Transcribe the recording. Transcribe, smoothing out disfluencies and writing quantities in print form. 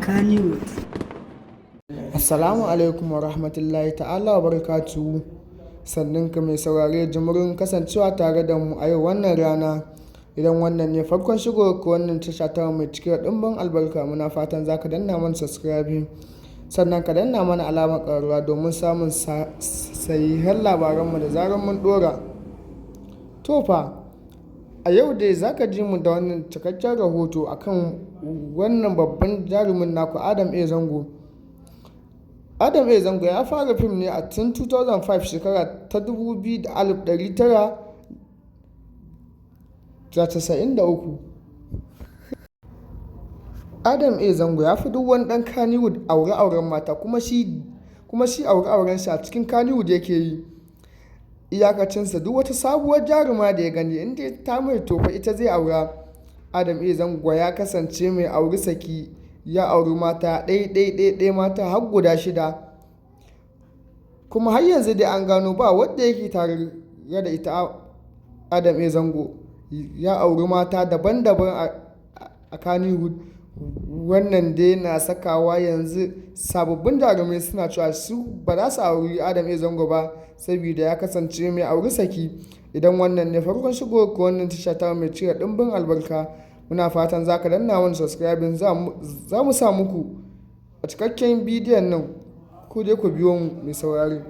Kannywood. Assalamu alaikum wa rahmatullahi ta'ala wa barakatuhu. Sannin ka mai saurare, jimirin kasancewa tare da mu a yau wannan rana. Idan wannan ne farkon shigowar ka wannan tasha ta mai cike da ɗimbin albarka, muna fatan za ka danna mana subscribing, sannan ka danna mana alamar ƙararrawa domin samun sahihan labaranmu da zarar mun ɗora. To fa, a yau dai za ka ji mu da wannan cikakken rahoto akan wannan babban jarumin naku, Adam A. Zango. Adam A. Zango ya fara fim ne a tun 2005, shekara ta 1993. Adam A. Zango ya fi duk wani ɗan Kannywood aure-auren mata, kuma shi aure-auren shi a cikin Kannywood yake yi. Iyakacinsa duk wata sabuwar jaruma da ya gani, inda ta mai tofa, ita zai aura. Adam A. Zango ya kasance mai auri saki, ya auri mata ɗai-ɗai-ɗai, mata har guda shida. Kuma har yanzu dai an gano ba wadda yake tare da ita. Adam A. Zango ya auri mata daban-daban a Kannywood. Wannan dai na sakawa yanzu sababbin jarumai suna cewa su ba za su auri Adam A. Zango ba, saboda ya kasance mai auri saki. Idan wannan ne farkon shigowar ka wannan tasha ta mai cire ɗimbin albarka, muna fatan za ka danna mana subscribing. Za mu sa muku a cikakken bidiyon nan, ku dai ku biyo mu, mai saurare.